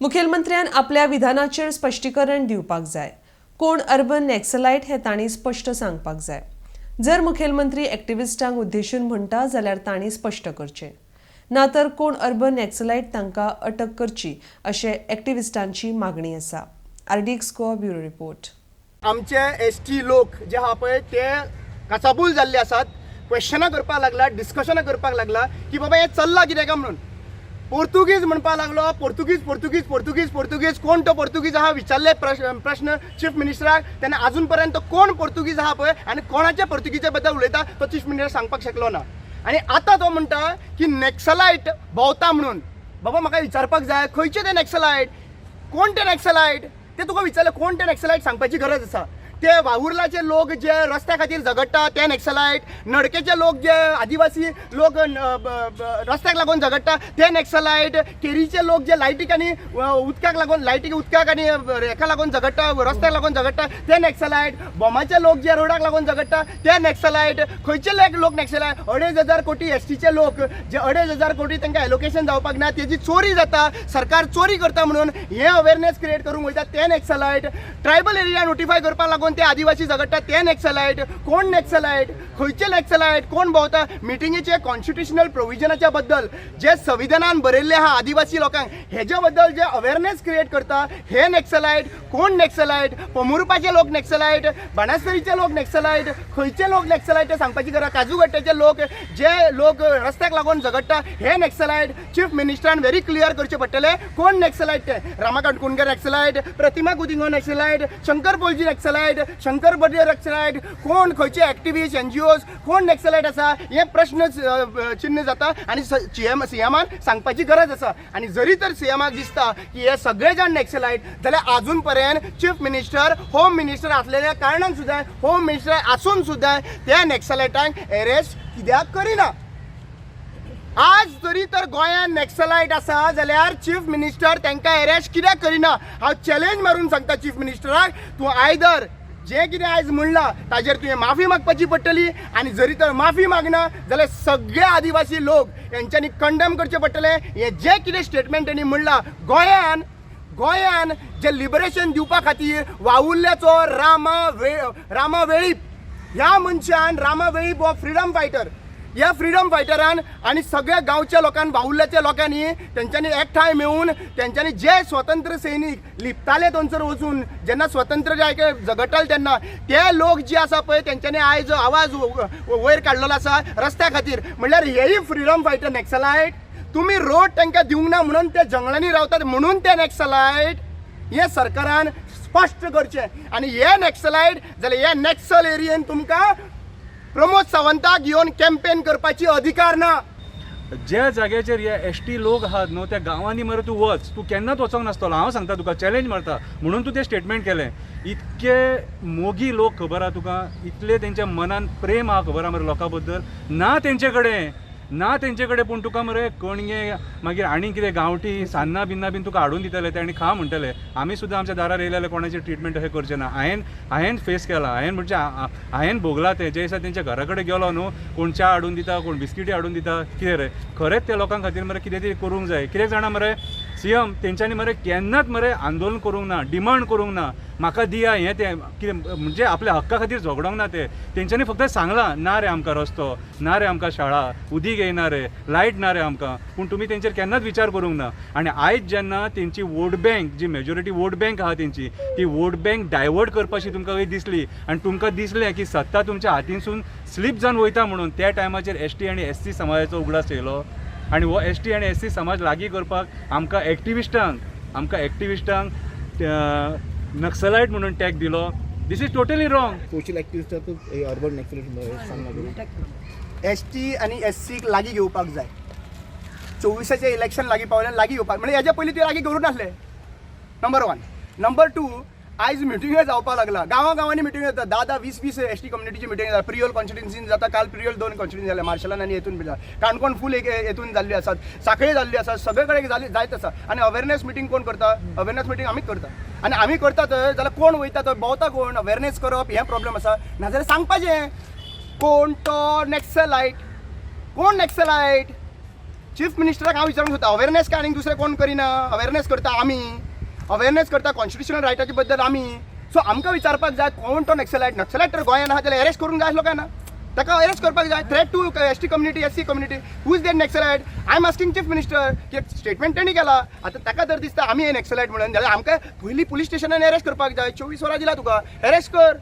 मुखेलमंत्र्यान आपल्या विधानाचेर स्पश्टीकरण दिवपाक जाय. कोण अर्बन नॅक्सलायट हें तांणी स्पश्ट सांगपाक जाय. जर मुखेलमंत्री एक्टिविस्टांक उद्देशून म्हणटा जाल्यार तांणी स्पश्ट करचें, ना तर कोण अर्बन नॅक्सलायट तांकां अटक करची अशें एक्टिविस्टांची मागणी आसा. RDX Goa, bureau report. आमचे एसटी लोक जे आहा पळय, ते काचाबूल जाल्ले आसात. क्वेश्चनां करपाक लागला, डिस्कशनां करपाक लागला की बाबा, हें चल्लां कितें काय म्हणून. पोर्तुगीज म्हणपाक लागलो, पोर्तुगीज, पोर्तुगीज, पोर्तुगीज, पोर्तुगीज. कोण तो पोर्तुगीज आहा? विचारले प्रश्न प्रश्न चीफ मिनिस्टराक तेन्ना अजून पर्यंत कोण पोर्तुगीज आहा पळय आनी कोणाच्या पोर्तुगीजा बद्दल उलयता, तो चीफ मिनिस्टर सांगपाक शकलो ना. आनी आतां तो म्हणटा की नॅक्सलायट भोंवता म्हणून. बाबा, म्हाका विचारपाक जाय, खंयचे ते नॅक्सलायट? कोण ते नॅक्सलायट ते तुका विचारले. कोण ते नॅक्सलायट सांगपाची गरज आसा. ते वावुरलाचे लोक जे रस्त्या खातीर झगडटा ते नॅक्सलायट, नडकेचे लोक जे आदिवासी लोक रस्त्याक लागून झगडटा ते नॅक्सलायट, केरीचे लोक जे लायटीक आनी उदकाक लागून, लायटीक, उदकाक आनी हेका लागून झगडटा, रस्त्याक लागून झगडटा ते नॅक्सलायट, बोमाचे लोक जे रोडाक लागून झगडटा ते नॅक्सलायट, खंयचे लोक नॅक्सलायट? 2500 कोटी एसटीचे लोक जे 2500 कोटी तांकां एलोकेशन जावपाक ना, तेजी चोरी जाता, सरकार चोरी करता म्हणून हे अवेरनेस क्रिएट करूंक वयता ते नॅक्सलायट, ट्रायबल एरिया नोटिफाय करपाक लागून ते आदिवासी झगडटा ते नॅक्सलायट, कोण नॅक्सलायट? खंयचे नॅक्सलायट? कोण भोंवता? मिटिंगेचे कॉन्स्टिट्युशनल प्रोविजनाच्या बद्दल, जे संविधानान बरयल्ले आहा आदिवासी लोकांक, हेच्या बद्दल जे अवेरनेस क्रिएट करता हे नॅक्सलायट, कोण नॅक्सलायट? पोमुरपाचे लोक नॅक्सलायट, बाणासरीचे लोक नॅक्सलायट, खंयचे लोक नॅक्सलायट ते सांगपाची गरज. काजूगट्ट्याचे लोक, जे लोक रस्त्याक लागून झगडटा हे नॅक्सलायट. चीफ मिनिस्टरान व्हेरी क्लियर करचे पडटले कोण नॅक्सलायट ते. रामा काणकोणकर नॅक्सलायट, प्रतिमा कुदिंगो नॅक्सलायट, शंकर पोलजी नॅक्सलायट, शंकर बर्डे नॅक्सलायट, कोण, खंयचे एक्टिविस्ट, एनजीओज, कोण नॅक्सलायट आसा हे प्रश्न चिन्ह जाता आनी सीएमान सांगपाची गरज आसा. आनी जरी तर सीएमाक दिसता की हे सगळे जाण नॅक्सलायट जाल्यार अजून पर्यंत चीफ मिनिस्टर, होम मिनिस्टर असलेल्या कारणान सुद्दां, होम मिनिस्टर आसून सुद्दां त्या नॅक्सलायटांक एरेस्ट कित्याक करिना? आज जरी तर गोंयांत नॅक्सलायट आसा जाल्यार चीफ मिनिस्टर तांकां एरेस्ट कित्याक करिना? हांव चॅलेंज मारून सांगता चीफ मिनिस्टराक, तूं आयदर जें कितें आयज म्हणलां ताजेर तुवें माफी मागपाची पडटली आनी जरी तर माफी मागना जाल्यार सगळे आदिवासी लोक हेंच्यांनी कंडम करचे पडटले हें जें कितें स्टेटमेंट तेणी म्हणलां. गोंयान गोंयान जे लिबरेशन दिवपा खातीर वावुरल्याचो रामा वेळीप ह्या मनशान, रामा वेळीप हो फ्रिडम फायटर, ह्या फ्रिडम फायटरान आनी सगळ्या गांवच्या लोकांक, वावुरल्याच्या लोकांनी, तेंच्यांनी एकठांय मेळून तेंच्यांनी जे स्वतंत्र सैनीक लिपताले थंयसर वचून, जेन्ना स्वतंत्र जे झगडटाले तेन्ना, ते लोक जे आसा पळय, तेंच्यांनी आयज आवाज वयर काडलेलो आसा रस्त्या खातीर. म्हणल्यार हेय फ्रिडम फायटर नॅक्सलायट? तुमी रोड तांकां दिवंक ना म्हणून ते जंगलांनी रावतात म्हणून ते नॅक्सलायट? हे सरकारान स्पश्ट करचें. आनी हे नॅक्सलायट जाल्यार हे नॅक्सल एरियेन तुमकां प्रमोद सावंताक येवन कॅम्पेन करपाची अधिकार ना. ज्या जाग्याचेर हे एसटी लोक आहात न्हू, त्या गांवांनी मरे तूं वच, तूं केन्नाच वचोंक नासतलो. हांव सांगता तुका, चॅलेंज मारता म्हणून तूं तें स्टेटमेंट केलें. इतके मोगी लोक खबर आहा तुका, इतले तेंच्या मनान प्रेम आहा खबर आहा मरे लोकां बद्दल. ना तेंचे कडेन, ना तेंचे कडेन, पूण तुका मरे कणगे, मागीर आनी कितें गांवठी सान्नां बिन्नां बीन तुका हाडून दितले ते आनी खा म्हणटले. आमी सुद्दां आमच्या दारार येयले जाल्यार कोणाची ट्रिटमेंट अशें करचें ना. हांवें हांवें फेस केला, हांवें म्हणजे हांवें भोगला तें. जे दिसा तेंच्या घरा कडेन गेलो न्हू, कोण च्या हाडून दिता, कोण बिस्किटी हाडून दिता. कितें रे, खरेंच त्या लोकां खातीर मरे कितें तरी करूंक जाय. कित्याक जाणा मरे सीएम, तेंच्यांनी मरे केन्नाच मरे आंदोलन करूंक ना, डिमांड करूंक ना, म्हाका दिया हें तें कितें, म्हणजे आपल्या हक्का खातीर झगडोंक ना ते. तेंच्यांनी फक्त सांगलां, ना रे आमकां रस्तो ना रे, आमकां शाळा, उदीक येयना रे, लायट ना रे आमकां. पूण तुमी तेंचेर केन्नाच विचार करूंक ना. आनी आयज जेन्ना तेंची वोट बँक, जी मेजॉरिटी वोट बँक आहा तेंची, ती वोट बँक डायवर्ट करपाची तुमकां खंय दिसली आनी तुमकां दिसलें की सत्ता तुमच्या हातीनसून स्लीप जावन वयता म्हणून, त्या टायमाचेर एसटी आनी एससी समाजाचो उगडास येयलो. आनी हो एसटी आनी एससी समाज लागीं करपाक आमकां एक्टिविस्टांक नक्सलायट म्हणून टॅग दिलो. This is totally wrong. Social एक्टिविस्टाक अर्बन नॅक्सलायट सांगना. एसटी आनी एससीक लागीं घेवपाक जाय. 24आचें इलेक्शन लागीं पावलें, लागीं घेवपाक म्हणजे हेज्या पयलीं ते लागीं करूं नासले, नंबर वन. नंबर टू, आयज मिटिंगो जावपाक लागला, गांवा गांवांनी मिटिंग जाता. धा धा, वीस वीस एसटी कम्युनिटीची मिटींग जाता. प्रियोल कॉन्स्टिट्युन्सीन जाता. काल प्रियोल दोन कॉन्स्टिट्युन्सी जाले, मार्शलान आनी हेतून बी जाता. काणकोण फूल एक हेतून जाल्ली आसात, साखळे जाल्ली आसात, सगळे कडेन जाली जायत आसा. आनी अवेरनेस मिटींग कोण करता? अवेरनेस मिटींग आमीच करता. आनी आमी करता थंय जाल्यार कोण वयता थंय, भोंवता कोण? अवेरनेस करप हें प्रॉब्लम आसा. नाजाल्यार सांगपाचें कोण तो नॅक्सलायट, कोण नॅक्सलायट. चीफ मिनिस्टराक हांव विचारूंक सोदता, अवेरनेस काय आनीक दुसरें कोण करिना? अवेरनेस करता आमी, अवेरनेस करता कॉन्स्टिट्युशनल रायटाचे बद्दल आमी. सो आमकां विचारपाक जाय, कोण तो नक्सलायट? नक्सलायट तर गोंयान आहा जाल्यार अरेस्ट करूंक जाय आसलो काय ना? ताका अरेस्ट करपाक जाय. Threat to ST community, SC community, who is that Naxalite? I am asking Chief Minister की स्टेटमेंट तेणी केला, आतां ताका जर दिसता आमी हे नॅक्सलायट म्हणून, जाल्यार आमकां पयलीं पुलीस स्टेशनान अरेस्ट करपाक जाय. 24 वरां दिला तुका, अरेस्ट कर.